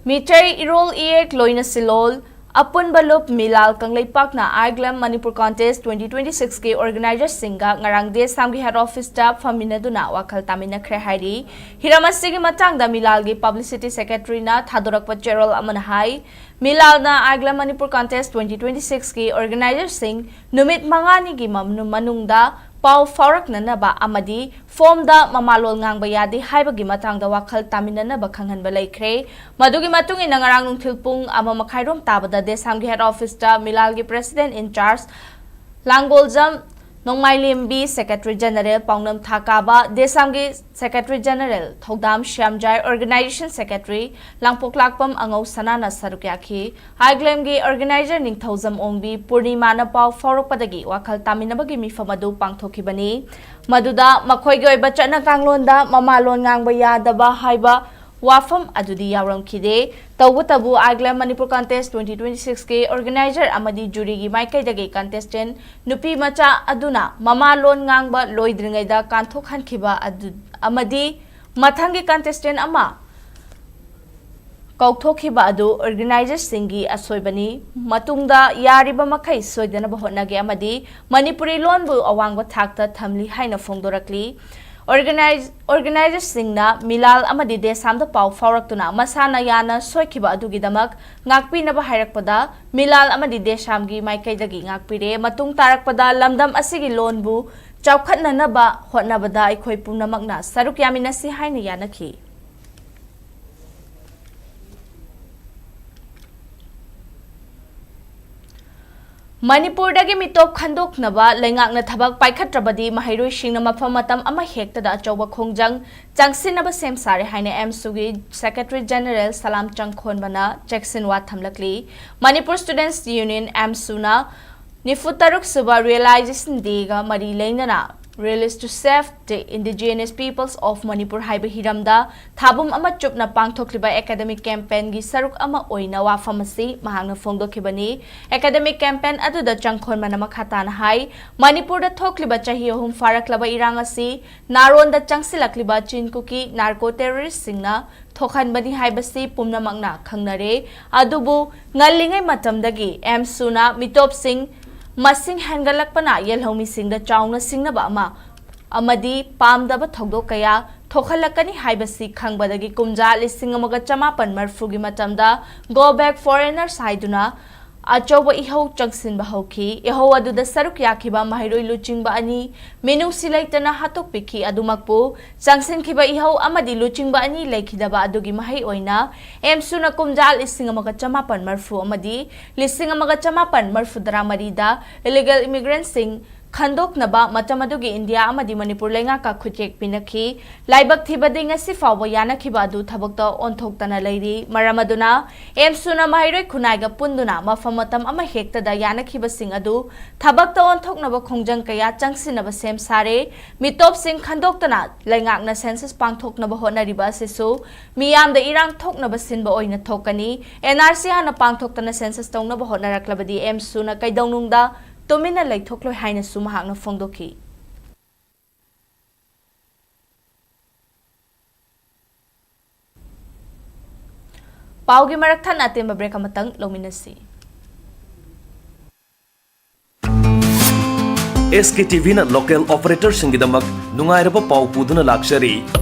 ꯃꯤꯇꯩ ꯏꯔꯣꯜ ꯏꯌꯦꯛ ꯂꯣꯏꯅ ꯁꯤꯂꯣꯜ, ꯑꯄꯨꯟꯕ ꯂꯨꯞ ꯃꯤꯂꯥꯜ ꯀꯪꯂꯩꯄꯥꯛꯅ ꯑꯥꯏꯒ꯭ꯂꯦꯝ Manipur contest twenty twenty six ꯀꯤ ꯑꯣꯔꯒꯅꯥꯏꯖꯔꯁꯤꯡꯒ ꯉꯔꯥꯡ ꯗꯦꯁꯥꯝꯒꯤ ꯍꯦꯗ ꯑꯣꯐꯤꯁꯇ ꯐꯝꯃꯤꯟꯅꯗꯨꯅ ꯋꯥꯈꯜ ꯇꯥꯃꯤꯟꯅꯈ꯭ꯔꯦ ꯍꯥꯏꯔꯤ꯫ ꯍꯤꯔꯝ ꯑꯁꯤꯒꯤ ꯃꯇꯥꯡꯗ ꯃꯤꯂꯥꯜꯒꯤ ꯄꯕ꯭ꯂꯤꯁꯤꯇꯤ ꯁꯦꯀ꯭ꯔꯦꯇꯔꯤꯅ ꯊꯥꯗꯣꯔꯛꯄ ꯆꯦꯔꯣꯜ ꯑꯃꯅ ꯍꯥꯏ, ꯃꯤꯂꯥꯜꯅ ꯑꯥꯏꯒ꯭ꯂꯦꯝ Manipur contest twenty twenty six ꯀꯤ ꯑꯣꯔꯒꯅꯥꯏꯖꯔꯁꯤꯡ ꯅꯨꯃꯤꯠ ꯃꯉꯥꯅꯤꯒꯤ ꯃꯝ-, ꯃꯅꯨꯡꯗ ꯄꯥꯎ ꯐꯥꯎꯔꯛꯅꯅꯕ ꯑꯃꯗꯤ ꯐꯣꯝꯗ ꯃꯃꯥꯂꯣꯟ ꯉꯥꯡꯕ ꯌꯥꯗꯦ ꯍꯥꯏꯕꯒꯤ ꯃꯇꯥꯡꯗ ꯋꯥꯈꯜ ꯇꯥꯃꯤꯟꯅꯅꯕ ꯈꯪꯍꯟꯕ ꯂꯩꯈ꯭ꯔꯦ꯫ ꯃꯗꯨꯒꯤ ꯃꯇꯨꯡ ꯏꯟꯅ ꯉꯔꯥꯡ ꯅꯨꯡꯊꯤꯜ ꯄꯨꯡ ꯑꯃ ꯃꯈꯥꯏꯔꯣꯝ ꯇꯥꯕꯗ ꯗꯦꯁꯥꯝꯒꯤ ꯍꯦꯗ ꯑꯣꯐꯤꯁꯇ ꯃꯤꯂꯥꯜꯒꯤ president in charge Langoljam Nongmailembi, secretary general Paonam Thakaba, ꯗꯦꯁꯥꯝꯒꯤ secretary general Thoudam Shyamjai, organisation secretary ꯂꯥꯡꯄꯣꯛꯂꯥꯛꯄꯝ ꯑꯉꯧ ꯁꯅꯥꯅ ꯁꯔꯨꯛ ꯌꯥꯈꯤ꯫ ꯑꯥꯏꯒ꯭ꯂꯦꯝꯒꯤ ꯑꯣꯔꯒꯅꯥꯏꯖꯔ ꯅꯤꯡꯊꯧꯖꯝ ꯑꯣꯡꯕꯤ ꯄꯨꯔꯅꯤꯃꯥꯅ ꯄꯥꯎ ꯐꯥꯎꯔꯛꯄꯗꯒꯤ ꯋꯥꯈꯜ ꯇꯥꯃꯤꯟꯅꯕꯒꯤ ꯃꯤꯐꯝ ꯑꯗꯨ ꯄꯥꯡꯊꯣꯛꯈꯤꯕꯅꯤ꯫ ꯃꯗꯨꯗ ꯃꯈꯣꯏꯒꯤ ꯑꯣꯏꯕ ꯆꯠꯅ ꯀꯥꯡꯂꯣꯟꯗ ꯃꯃꯥꯂꯣꯟ ꯉꯥꯡꯕ ꯌꯥꯗꯕ ꯍꯥꯏꯕ ꯋꯥꯐꯝ ꯑꯗꯨꯗꯤ ꯌꯥꯎꯔꯝꯈꯤꯗꯦ꯫ ꯇꯧꯕꯇꯕꯨ ꯑꯥꯏꯒ꯭ꯂꯦꯝ Manipur contest twenty twenty six ꯀꯤ ꯑꯣꯔꯒꯅꯥꯏꯖꯔ ꯑꯃꯗꯤ ꯖꯨꯔꯤꯒꯤ ꯃꯥꯏꯀꯩꯗꯒꯤ ꯀꯟꯇꯦꯁꯇꯦꯟꯠ ꯅꯨꯄꯤ ꯃꯆꯥ ꯑꯗꯨꯅ ꯃꯃꯥꯂꯣꯟ ꯉꯥꯡꯕ ꯂꯣꯏꯗ꯭ꯔꯤꯉꯩꯗ ꯀꯥꯟꯊꯣꯛꯍꯟꯈꯤꯕ ꯑꯗꯨ ꯑꯃꯗꯤ ꯃꯊꯪꯒꯤ ꯀꯟꯇꯦꯁꯇꯦꯟꯠ ꯑꯃ ꯀꯧꯊꯣꯛꯈꯤꯕ ꯑꯗꯨ ꯑꯣꯔꯒꯅꯥꯏꯖꯔꯁꯤꯡꯒꯤ ꯑꯁꯣꯏꯕꯅꯤ꯫ ꯃꯇꯨꯡꯗ ꯌꯥꯔꯤꯕ ꯃꯈꯩ ꯁꯣꯏꯗꯅꯕ ꯍꯣꯠꯅꯒꯦ ꯑꯃꯗꯤ ꯃꯅꯤꯄꯨꯔꯤ ꯂꯣꯟꯕꯨ ꯑꯋꯥꯡꯕ ꯊꯥꯛꯇ ꯊꯝꯂꯤ ꯍꯥꯏꯅ ꯐꯣꯡꯗꯣꯔꯛꯂꯤ꯫ ꯑꯣꯔꯒꯅꯥꯏꯖ-, ꯑꯣꯔꯒꯅꯥꯏꯖꯔꯁꯤꯡꯅ ꯃꯤꯂꯥꯜ ꯑꯃꯗꯤ ꯗꯦꯁꯥꯝꯗ ꯄꯥꯎ ꯐꯥꯎꯔꯛꯇꯨꯅ ꯃꯁꯥꯅ ꯌꯥꯅ ꯁꯣꯏꯈꯤꯕ ꯑꯗꯨꯒꯤꯗꯃꯛ ꯉꯥꯛꯄꯤꯅꯕ ꯍꯥꯏꯔꯛꯄꯗ ꯃꯤꯂꯥꯜ ꯑꯃꯗꯤ ꯗꯦꯁꯥꯝꯒꯤ ꯃꯥꯏꯀꯩꯗꯒꯤ ꯉꯥꯛꯄꯤꯔꯦ꯫ ꯃꯇꯨꯡ ꯇꯥꯔꯛꯄꯗ ꯂꯝꯗꯝ ꯑꯁꯤꯒꯤ ꯂꯣꯟꯕꯨ ꯆꯥꯎꯈꯠꯅꯅꯕ ꯍꯣꯠꯅꯕꯗ ꯑꯩꯈꯣꯏ ꯄꯨꯝꯅꯃꯛꯅ ꯁꯔꯨꯛ ꯌꯥꯃꯤꯟꯅꯁꯤ ꯍꯥꯏꯅ ꯌꯥꯅꯈꯤ꯫ ꯃꯅꯤꯄꯨꯔꯗꯒꯤ ꯃꯤꯇꯣꯞ ꯈꯟꯗꯣꯛꯅꯕ ꯂꯩꯉꯥꯛꯅ ꯊꯕꯛ ꯄꯥꯏꯈꯠꯇ꯭ꯔꯕꯗꯤ ꯃꯍꯩꯔꯣꯏꯁꯤꯡꯅ ꯃꯐꯝ ꯃꯇꯝ ꯑꯃ ꯍꯦꯛꯇꯗ ꯑꯆꯧꯕ ꯈꯣꯡꯖꯪ ꯆꯪꯁꯤꯟꯅꯕ ꯁꯦꯝ ꯁꯥꯔꯦ ꯍꯥꯏꯅ ꯑꯦꯝꯁꯨꯒꯤ ꯁꯦꯀ꯭ꯔꯦꯇꯔꯤ ꯖꯦꯅꯔꯦꯜ ꯁꯂꯥꯝ ꯆꯪꯈꯣꯟꯕꯅ ꯆꯦꯛꯁꯤꯟꯋꯥ ꯊꯝꯂꯛꯂꯤ꯫ ꯃꯅꯤꯄꯨꯔ ꯁ꯭ꯇꯨꯗꯦꯟꯠꯁ ꯌꯨꯅꯤꯌꯟ, ꯑꯦꯝꯁꯨꯅ ꯅꯤꯐꯨ ꯇꯔꯨꯛ ꯁꯨꯕ ꯔꯤꯌꯦꯂꯥꯏꯖꯦꯁꯟ ꯗꯦꯒ ꯃꯔꯤ ꯂꯩꯅꯅ Release to Save the Indigenous Peoples of Manipur ꯍꯥꯏꯕ ꯍꯤꯔꯝꯗ ꯊꯥꯕꯨꯝ ꯑꯃ ꯆꯨꯞꯅ ꯄꯥꯡꯊꯣꯛꯂꯤꯕ academic campaignꯒꯤ ꯁꯔꯨꯛ ꯑꯃ ꯑꯣꯏꯅ ꯋꯥꯐꯝ ꯑꯁꯤ ꯃꯍꯥꯛꯅ ꯐꯣꯡꯗꯣꯛꯈꯤꯕꯅꯤ꯫ Academic campaign ꯑꯗꯨꯗ ꯆꯪꯈꯣꯟꯕꯅ ꯃꯈꯥ ꯇꯥꯅ ꯍꯥꯏ, ꯃꯅꯤꯄꯨꯔꯗ ꯊꯣꯛꯂꯤꯕ ꯆꯍꯤ ꯑꯍꯨꯝ ꯐꯥꯔꯛꯂꯕ ꯏꯔꯥꯡ ꯑꯁꯤ ꯅꯥꯔꯣꯟꯗ ꯆꯪꯁꯤꯜꯂꯛꯂꯤꯕ ꯆꯤꯟ ꯀꯨꯀꯤ narco terroristꯁꯤꯡꯅ ꯊꯣꯛꯍꯟꯕꯅꯤ ꯍꯥꯏꯕꯁꯤ ꯄꯨꯝꯅꯃꯛꯅ ꯈꯪꯅꯔꯦ꯫ ꯑꯗꯨꯕꯨ ꯉꯜꯂꯤꯉꯩ ꯃꯇꯝꯗꯒꯤ ꯑꯦꯝꯁꯨꯅ ꯃꯤꯇꯣꯞꯁꯤꯡ ꯃꯁꯤꯡ ꯍꯦꯟꯒꯠꯂꯛꯄꯅ ꯌꯦꯜꯍꯧꯃꯤꯁꯤꯡꯗ ꯆꯥꯎꯅ ꯁꯤꯡꯅꯕ ꯑꯃ ꯑꯃꯗꯤ ꯄꯥꯝꯗꯕ ꯊꯧꯗꯣꯛ ꯀꯌꯥ ꯊꯣꯛꯍꯜꯂꯛꯀꯅꯤ ꯍꯥꯏꯕꯁꯤ ꯈꯪꯕꯗꯒꯤ ꯀꯨꯝꯖꯥ ꯂꯤꯁꯤꯡ ꯑꯃꯒ ꯆꯃꯥꯄꯟ ꯃꯔꯤꯐꯨꯒꯤ ꯃꯇꯝꯗ Go Back Foreigners ꯍꯥꯏꯗꯨꯅ ꯑꯆꯧꯕ ꯏꯍꯧ ꯆꯪꯁꯤꯟꯕ ꯍꯧꯈꯤ꯫ ꯏꯍꯧ ꯑꯗꯨꯗ ꯁꯔꯨꯛ ꯌꯥꯈꯤꯕ ꯃꯍꯩꯔꯣꯏ ꯂꯨꯆꯤꯡꯕ ꯑꯅꯤ ꯃꯤꯅꯨꯡꯁꯤ ꯂꯩꯇꯅ ꯍꯥꯠꯇꯣꯛꯄꯤꯈꯤ꯫ ꯑꯗꯨꯃꯛꯄꯨ ꯆꯪꯁꯤꯟꯈꯤꯕ ꯏꯍꯧ ꯑꯃꯗꯤ ꯂꯨꯆꯤꯡꯕ ꯑꯅꯤ ꯂꯩꯈꯤꯗꯕ ꯑꯗꯨꯒꯤ ꯃꯍꯩ ꯑꯣꯏꯅ ꯑꯦꯝꯁꯨꯅ ꯀꯨꯝꯖꯥ ꯂꯤꯁꯤꯡ ꯑꯃꯒ ꯆꯃꯥꯄꯟ ꯃꯔꯤꯐꯨ ꯑꯃꯗꯤ ꯂꯤꯁꯤꯡ ꯑꯃꯒ ꯆꯃꯥꯄꯟ ꯃꯔꯤꯐꯨ ꯇꯔꯥꯃꯔꯤꯗ illegal immigrantꯁꯤꯡ ꯈꯟꯗꯣꯛꯅꯕ ꯃꯇꯝ ꯑꯗꯨꯒꯤ ꯏꯟꯗꯤꯌꯥ ꯑꯃꯗꯤ ꯃꯅꯤꯄꯨꯔ ꯂꯩꯉꯥꯛꯀ ꯈꯨꯠꯌꯦꯛ ꯄꯤꯅꯈꯤ꯫ ꯂꯥꯏꯕꯛ ꯊꯤꯕꯗꯤ ꯉꯁꯤ ꯐꯥꯎꯕ ꯌꯥꯅꯈꯤꯕ ꯑꯗꯨ ꯊꯕꯛꯇ ꯑꯣꯟꯊꯣꯛꯇꯅ ꯂꯩꯔꯤ꯫ ꯃꯔꯝ ꯑꯗꯨꯅ ꯑꯦꯝꯁꯨꯅ ꯃꯍꯩꯔꯣꯏ ꯈꯨꯟꯅꯥꯏꯒ ꯄꯨꯟꯗꯨꯅ ꯃꯐꯝ ꯃꯇꯝ ꯑꯃ ꯍꯦꯛꯇꯗ ꯌꯥꯅꯈꯤꯕꯁꯤꯡ ꯑꯗꯨ ꯊꯕꯛꯇ ꯑꯣꯟꯊꯣꯛꯅꯕ ꯈꯣꯡꯖꯪ ꯀꯌꯥ ꯆꯪꯁꯤꯟꯅꯕ ꯁꯦꯝ ꯁꯥꯔꯦ꯫ ꯃꯤꯇꯣꯞꯁꯤꯡ ꯈꯟꯗꯣꯛꯇꯅ ꯂꯩꯉꯥꯛꯅ census ꯄꯥꯡꯊꯣꯛꯅꯕ ꯍꯣꯠꯅꯔꯤꯕ ꯑꯁꯤꯁꯨ ꯃꯤꯌꯥꯝꯗ ꯏꯔꯥꯡ ꯊꯣꯛꯅꯕ ꯁꯤꯟꯕ ꯑꯣꯏꯅ ꯊꯣꯛꯀꯅꯤ꯫ NRC ꯍꯥꯟꯅ ꯄꯥꯡꯊꯣꯛꯇꯅ census ꯇꯧꯅꯕ ꯍꯣꯠꯅꯔꯛꯂꯕꯗꯤ ꯑꯦꯝꯁꯨꯅ ꯀꯩꯗꯧꯅꯨꯡꯗ ꯇꯨꯃꯤꯟꯅ ꯂꯩꯊꯣꯛꯂꯣꯏ ꯍꯥꯏꯅꯁꯨ ꯃꯍꯥꯛꯅ ꯐꯣꯡꯗꯣꯛꯈꯤ꯫ ꯄꯥꯎꯒꯤ ꯃꯔꯛ ꯊꯠꯅ ꯑꯇꯦꯟꯕ break ꯑꯃꯇꯪ ꯂꯧꯃꯤꯟꯅꯁꯤ꯫ SKTVꯅ local operatorꯁꯤꯡꯒꯤꯗꯃꯛ ꯅꯨꯡꯉꯥꯏꯔꯕ ꯄꯥꯎ ꯄꯨꯗꯨꯅ ꯂꯥꯛꯆꯔꯤ꯫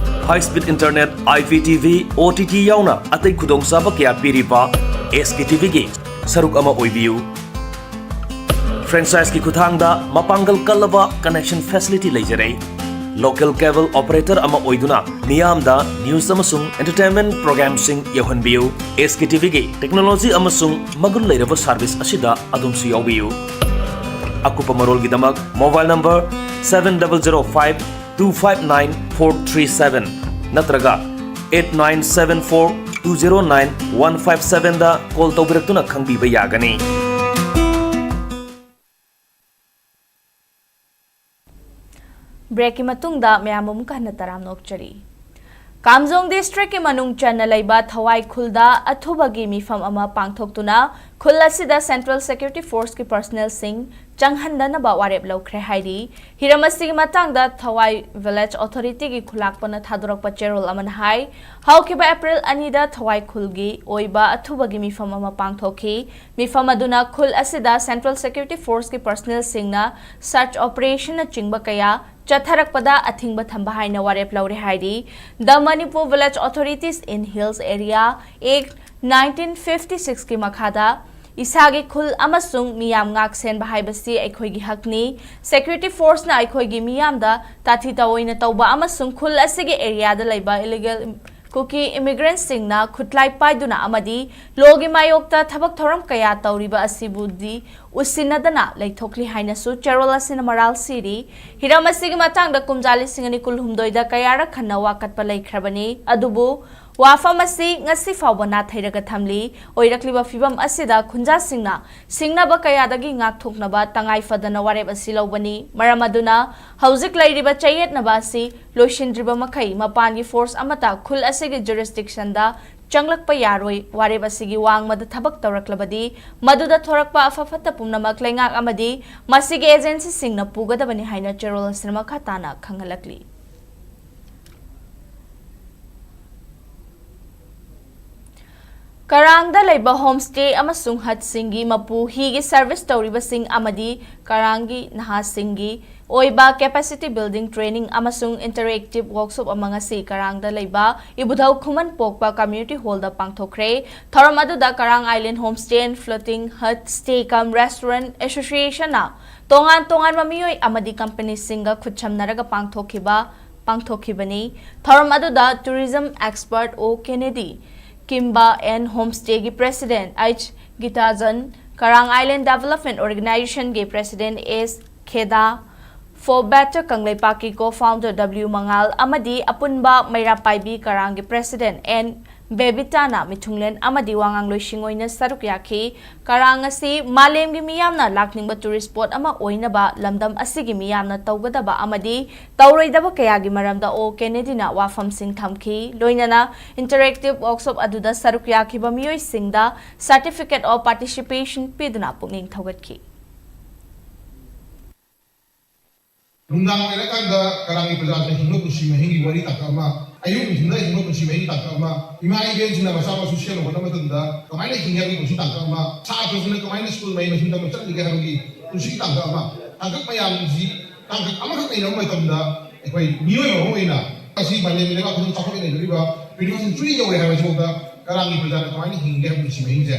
High speed internet, IPTV, OTT ꯌꯥꯎꯅ ꯑꯇꯩ ꯈꯨꯗꯣꯡꯆꯥꯕ ꯀꯌꯥ ꯄꯤꯔꯤꯕ SKTVꯒꯤ ꯁꯔꯨꯛ ꯑꯃ ꯑꯣꯏꯕꯤꯌꯨ꯫ Franchiseꯀꯤ ꯈꯨꯠꯊꯥꯡꯗ ꯃꯄꯥꯡꯒꯜ ꯀꯜꯂꯕ connection facility ꯂꯩꯖꯔꯦ꯫ Local cable operator ꯑꯃ ꯑꯣꯏꯗꯨꯅ ꯃꯤꯌꯥꯝꯗ news ꯑꯃꯁꯨꯡ entertainment programꯁꯤꯡ ꯌꯧꯍꯟꯕꯤꯌꯨ꯫ SKTVꯒꯤ technology ꯑꯃꯁꯨꯡ ꯃꯒꯨꯟ ꯂꯩꯔꯕ service ꯑꯁꯤꯗ ꯑꯗꯣꯝꯁꯨ ꯌꯥꯎꯕꯤꯌꯨ꯫ ꯑꯀꯨꯞꯄ ꯃꯔꯣꯜꯒꯤꯗꯃꯛ mobile number seven double zero five two five nine four three seven ꯅꯠꯇ꯭ꯔꯒ eight nine seven four two zero nine one five sevenꯗ call ꯇꯧꯕꯤꯔꯛꯇꯨꯅ ꯈꯪꯕꯤꯕ ꯌꯥꯒꯅꯤ꯫ Breakꯀꯤ ꯃꯇꯨꯡꯗ ꯃꯌꯥꯝ ꯑꯃꯨꯛ ꯍꯟꯅ ꯇꯔꯥꯝꯅ ꯑꯣꯛꯆꯔꯤ꯫ ꯀꯥꯝꯖꯣꯡ districtꯀꯤ ꯃꯅꯨꯡ ꯆꯟꯅ ꯂꯩꯕ ꯊꯋꯥꯏ ꯈꯨꯜꯗ ꯑꯊꯨꯕꯒꯤ ꯃꯤꯐꯝ ꯑꯃ ꯄꯥꯡꯊꯣꯛꯇꯨꯅ ꯈꯨꯜ ꯑꯁꯤꯗ Central Security Forceꯀꯤ personnelꯁꯤꯡ ꯆꯪꯍꯟꯗꯅꯕ ꯋꯥꯔꯦꯞ ꯂꯧꯈ꯭ꯔꯦ ꯍꯥꯏꯔꯤ꯫ ꯍꯤꯔꯝ ꯑꯁꯤꯒꯤ ꯃꯇꯥꯡꯗ ꯊꯋꯥꯏ Village Authorityꯒꯤ ꯈꯨꯂꯥꯛꯄꯅ ꯊꯥꯗꯣꯔꯛꯄ ꯆꯦꯔꯣꯜ ꯑꯃꯅ ꯍꯥꯏ, ꯍꯧꯈꯤꯕ April ꯑꯅꯤꯗ ꯊꯋꯥꯏ ꯈꯨꯜꯒꯤ ꯑꯣꯏꯕ ꯑꯊꯨꯕꯒꯤ ꯃꯤꯐꯝ ꯑꯃ ꯄꯥꯡꯊꯣꯛꯈꯤ꯫ ꯃꯤꯐꯝ ꯑꯗꯨꯅ ꯈꯨꯜ ꯑꯁꯤꯗ Central Security Forceꯀꯤ personnelꯁꯤꯡꯅ search operationꯅꯆꯤꯡꯕ ꯀꯌꯥ ꯆꯠꯊꯔꯛꯄꯗ ꯑꯊꯤꯡꯕ ꯊꯝꯕ ꯍꯥꯏꯅ ꯋꯥꯔꯦꯞ ꯂꯧꯔꯦ ꯍꯥꯏꯔꯤ꯫ The Manipur Village Authorities in Hills Area Act nineteen fifty sixꯀꯤ ꯃꯈꯥꯗ ꯏꯁꯥꯒꯤ ꯈꯨꯜ ꯑꯃꯁꯨꯡ ꯃꯤꯌꯥꯝ ꯉꯥꯛ ꯁꯦꯟꯕ ꯍꯥꯏꯕꯁꯤ ꯑꯩꯈꯣꯏꯒꯤ ꯍꯛꯅꯤ꯫ Security Forceꯅ ꯑꯩꯈꯣꯏꯒꯤ ꯃꯤꯌꯥꯝꯗ ꯇꯥꯊꯤ ꯇꯥꯑꯣꯏꯅ ꯇꯧꯕ ꯑꯃꯁꯨꯡ ꯈꯨꯜ ꯑꯁꯤꯒꯤ areaꯗ ꯂꯩꯕ illegal ꯀꯨꯀꯤ immigrantꯁꯤꯡꯅ ꯈꯨꯠꯂꯥꯏ ꯄꯥꯏꯗꯨꯅ ꯑꯃꯗꯤ lawꯒꯤ ꯃꯥꯌꯣꯛꯇ ꯊꯕꯛ ꯊꯧꯔꯝ ꯀꯌꯥ ꯇꯧꯔꯤꯕ ꯑꯁꯤꯕꯨꯗꯤ ꯎꯁꯤꯟꯅꯗꯅ ꯂꯩꯊꯣꯛꯂꯤ ꯍꯥꯏꯅꯁꯨ ꯆꯦꯔꯣꯜ ꯑꯁꯤꯅ ꯃꯔꯥꯜ ꯁꯤꯔꯤ꯫ ꯍꯤꯔꯝ ꯑꯁꯤꯒꯤ ꯃꯇꯥꯡꯗ ꯀꯨꯝꯖꯥ ꯂꯤꯁꯤꯡ ꯑꯅꯤ ꯀꯨꯟꯍꯨꯝꯗꯣꯏꯗ ꯀꯌꯥꯔꯛ ꯍꯟꯅ ꯋꯥꯀꯠꯄ ꯂꯩꯈ꯭ꯔꯕꯅꯤ, ꯑꯗꯨꯕꯨ ꯋꯥꯐꯝ ꯑꯁꯤ ꯉꯁꯤ ꯐꯥꯎꯕ ꯅꯥꯊꯩꯔꯒ ꯊꯝꯂꯤ꯫ ꯑꯣꯏꯔꯛꯂꯤꯕ ꯐꯤꯕꯝ ꯑꯁꯤꯗ ꯈꯨꯟꯖꯥꯁꯤꯡꯅ ꯁꯤꯡꯅꯕ ꯀꯌꯥꯗꯒꯤ ꯉꯥꯛꯊꯣꯛꯅꯕ ꯇꯉꯥꯏ ꯐꯗꯅ ꯋꯥꯔꯦꯞ ꯑꯁꯤ ꯂꯧꯕꯅꯤ꯫ ꯃꯔꯝ ꯑꯗꯨꯅ ꯍꯧꯖꯤꯛ ꯂꯩꯔꯤꯕ ꯆꯌꯦꯠꯅꯕ ꯑꯁꯤ ꯂꯣꯏꯁꯤꯟꯗ꯭ꯔꯤꯕ ꯃꯈꯩ ꯃꯄꯥꯟꯒꯤ force ꯑꯃꯠꯇ ꯈꯨꯜ ꯑꯁꯤꯒꯤ jurisdictionꯗ ꯆꯪꯂꯛꯄ ꯌꯥꯔꯣꯏ꯫ ꯋꯥꯔꯦꯞ ꯑꯁꯤꯒꯤ ꯋꯥꯡꯃꯗ ꯊꯕꯛ ꯇꯧꯔꯛꯂꯕꯗꯤ ꯃꯗꯨꯗ ꯊꯣꯔꯛꯄ ꯑꯐ ꯐꯠꯇ ꯄꯨꯝꯅꯃꯛ ꯂꯩꯉꯥꯛ ꯑꯃꯗꯤ ꯃꯁꯤꯒꯤ agencyꯁꯤꯡꯅ ꯄꯨꯒꯗꯕꯅꯤ ꯍꯥꯏꯅ ꯆꯦꯔꯣꯜ ꯑꯁꯤꯅ ꯃꯈꯥ ꯇꯥꯅ ꯈꯪꯍꯜꯂꯛꯂꯤ꯫ ꯀꯔꯥꯡꯗ ꯂꯩꯕ homestay ꯑꯃꯁꯨꯡ hutꯁꯤꯡꯒꯤ ꯃꯄꯨ ꯍꯤꯒꯤ service ꯇꯧꯔꯤꯕꯁꯤꯡ ꯑꯃꯗꯤ ꯀꯔꯥꯡꯒꯤ ꯅꯍꯥꯁꯤꯡꯒꯤ ꯑꯣꯏꯕ capacity building training ꯑꯃꯁꯨꯡ interactive workshop ꯑꯃ ꯉꯁꯤ ꯀꯔꯥꯡꯗ ꯂꯩꯕ ꯏꯕꯨꯙꯧ ꯈꯨꯃꯟ ꯄꯣꯛꯄ community hallꯗ ꯄꯥꯡꯊꯣꯛꯈ꯭ꯔꯦ꯫ ꯊꯧꯔꯝ ꯑꯗꯨꯗ Karang Island Homestay and Floating Hut Stay cum Restaurant Associationꯅ ꯇꯣꯉꯥꯟ ꯇꯣꯉꯥꯟꯕ ꯃꯤꯑꯣꯏ ꯑꯃꯗꯤ companyꯁꯤꯡꯒ ꯈꯨꯠꯁꯝꯅꯔꯒ ꯄꯥꯡꯊꯣꯛꯈꯤꯕ ꯄꯥꯡꯊꯣꯛꯈꯤꯕꯅꯤ꯫ ꯊꯧꯔꯝ ꯑꯗꯨꯗ tourism expert O Kennedy, Kimba and Homestayꯒꯤ president H Gitajan, Karang Island Development Organizationꯒꯤ president S Kheda, For Better ꯀꯪꯂꯩꯄꯥꯛꯀꯤ co-founder W ꯃꯉꯥꯜ ꯑꯃꯗꯤ ꯑꯄꯨꯟꯕ ꯃꯩꯔꯥ ꯄꯥꯏꯕꯤ ꯀꯔꯥꯡꯒꯤ president N ꯕꯦꯕꯤꯇꯥꯅ ꯃꯤꯊꯨꯡꯂꯦꯟ ꯑꯃꯗꯤ ꯋꯥꯉꯥꯡꯂꯣꯏꯁꯤꯡ ꯑꯣꯏꯅ ꯁꯔꯨꯛ ꯌꯥꯈꯤ꯫ ꯀꯔꯥꯡ ꯑꯁꯤ ꯃꯥꯂꯦꯝꯒꯤ ꯃꯤꯌꯥꯝꯅ ꯂꯥꯛꯅꯤꯡꯕ tourist spot ꯑꯃ ꯑꯣꯏꯅꯕ ꯂꯝꯗꯝ ꯑꯁꯤꯒꯤ ꯃꯤꯌꯥꯝꯅ ꯇꯧꯒꯗꯕ ꯑꯃꯗꯤ ꯇꯧꯔꯣꯏꯗꯕ ꯀꯌꯥꯒꯤ ꯃꯔꯝꯗ ꯑꯣ ꯀꯦꯅꯦꯗꯤꯅ ꯋꯥꯐꯝꯁꯤꯡ ꯊꯝꯈꯤ꯫ ꯂꯣꯏꯅꯅ interactive workshop ꯑꯗꯨꯗ ꯁꯔꯨꯛ ꯌꯥꯈꯤꯕ ꯃꯤꯑꯣꯏꯁꯤꯡꯗ certificate of participation ꯄꯤꯗꯨꯅ ꯄꯨꯛꯅꯤꯡ ꯊꯧꯒꯠꯈꯤ꯫ ꯅꯨꯡꯗꯥꯡ ꯑꯣꯏꯔꯀꯥꯟꯗ ꯀꯔꯥꯡꯒꯤ ꯄ꯭ꯔꯖꯥꯁꯤꯡꯅ ꯍꯤꯡꯕ ꯄꯨꯟꯁꯤ ꯃꯍꯤꯡꯒꯤ ꯋꯥꯔꯤ ꯇꯥꯡꯀꯛ ꯑꯃ, ꯑꯌꯨꯛ ꯅꯨꯡꯊꯤꯜꯗ ꯍꯤꯡꯕ ꯄꯨꯟꯁꯤ ꯃꯍꯤꯡꯒꯤ ꯇꯥꯡꯀꯛ ꯑꯃ, ꯏꯃꯥ ꯏꯕꯦꯟꯁꯤꯡꯅ ꯃꯆꯥ ꯃꯁꯨ ꯁꯦꯝꯅꯕ ꯍꯣꯠꯅꯕ ꯃꯇꯝꯗ ꯀꯃꯥꯏꯅ ꯍꯤꯡꯒꯦ ꯍꯥꯏꯕꯒꯤ ꯄꯨꯟꯁꯤ ꯇꯥꯡꯀꯛ ꯑꯃ, ꯁꯥꯇ꯭ꯔꯁꯤꯡꯅ ꯀꯃꯥꯏꯅ ꯁ꯭ꯀꯨꯜ ꯃꯍꯩ ꯃꯁꯤꯡ ꯇꯝꯕ ꯆꯠꯂꯤꯒꯦ ꯍꯥꯏꯕꯒꯤ ꯄꯨꯟꯁꯤꯒꯤ ꯇꯥꯡꯀꯛ ꯑꯃ, ꯇꯥꯡꯀꯛ ꯃꯌꯥꯝꯁꯤ ꯇꯥꯡꯀꯛ ꯑꯃꯈꯛ ꯅꯩꯅꯕ ꯃꯇꯝꯗ ꯑꯩꯈꯣꯏ ꯃꯤꯑꯣꯏꯕ ꯑꯃ ꯑꯣꯏꯅ ꯉꯁꯤ ꯃꯥꯂꯦꯝꯒꯤ ꯂꯩꯕꯥꯛ ꯈꯨꯗꯤꯡꯃꯛ ꯆꯥꯎꯈꯠꯂꯛꯂꯤꯕ ꯂꯩꯔꯤꯕ ꯇ꯭ꯋꯦꯟꯇꯤ ꯐꯥꯏꯚ ꯁꯦꯟꯆꯨꯔꯤ ꯌꯧꯔꯦ ꯍꯥꯏꯕꯁꯤꯐꯥꯎꯗ ꯀꯔꯥꯡꯒꯤ ꯄ꯭ꯔꯖꯥꯅ ꯀꯃꯥꯏꯅ ꯍꯤꯡꯒꯦ ꯍꯥꯏꯕ ꯄꯨꯟꯁꯤ ꯃꯍꯤꯡꯁꯦ